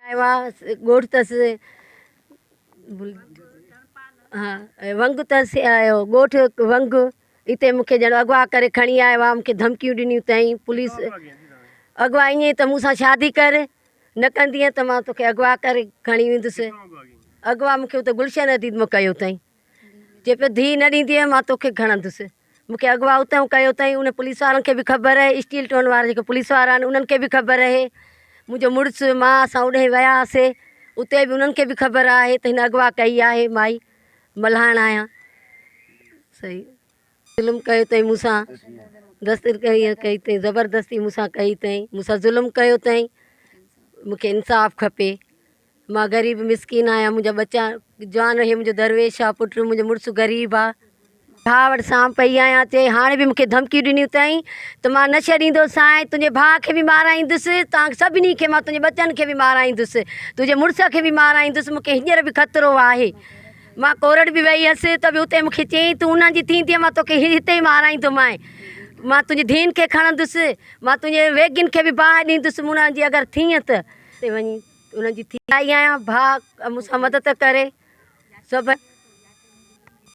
آيو آ ڳوٺ اٿس ها ونگ اٿس ڳوٺ ونگ اتي مون کي ڄڻ اغوا ڪري کڻي آيو آ مون کي ڌمڪيون ڏنيون اٿئين پوليس اغوا ائين ته مون سان شادي ڪر نه ڪندينء ته مان توکي اغوا ڪري کڻي ويندس اغوا مون کي اتي گلشن حديد مان ڪيو اٿئين چئي پيو ڌيء نه ڏيندينء مان توکي کڻندس. مون کي اغوا اتان ڪيو اٿائين ان پوليس وارن کي به خبر آهي اسٽيل ٽائون وارا جيڪي پوليس وارا آهن انهن کي به خبر آهي منهنجو مڙس مان اسان اوڏانهن ويا هئاسي اتي به انهن کي به خبر آهي ته هن اغوا ڪئي آهي مائي ملهائڻ آهيان صحيح ظلم ڪيو اٿائين مون سان دستر ڪئي ڪئي اٿائين زبردستي مون سان ڪئي اٿائين مون سان ظلم ڪيو اٿائين مون کي انصاف کپي مان غريب مسڪين آهيان منهنجا ٻچا جوان هي منهنجو درويش آ پٽ منهنجو مڙس غريب آ ڀاء وٽ سام پئي آهيان چي هاڻي به مونکي ڌمڪيون ڏنيون اٿائين ته مان نه ڇڏيندو سانء تنهنجي ڀاء کي به مارائيندس تان سڀني کي مان تنهنجي ٻچن کي به مارائيندس تنهنجي مڙس کي به مارائيندس مونکي هينئر به خطرو آهي مان ڪورٽ به وئي هيس ته به اتي مونکي چيائين تون انهن جي ٿيندينء مان توکي هتي ئي مارائيندومانء مان تنهنجي ڌيئن کي کڻندس مان تنهنجي ويڳين کي به باهه ڏيندس مون جي اگر ٿينء ته وڃي انهن جي ٿي آئي آهيان ڀاء مون سان مدد ڪري سڀ.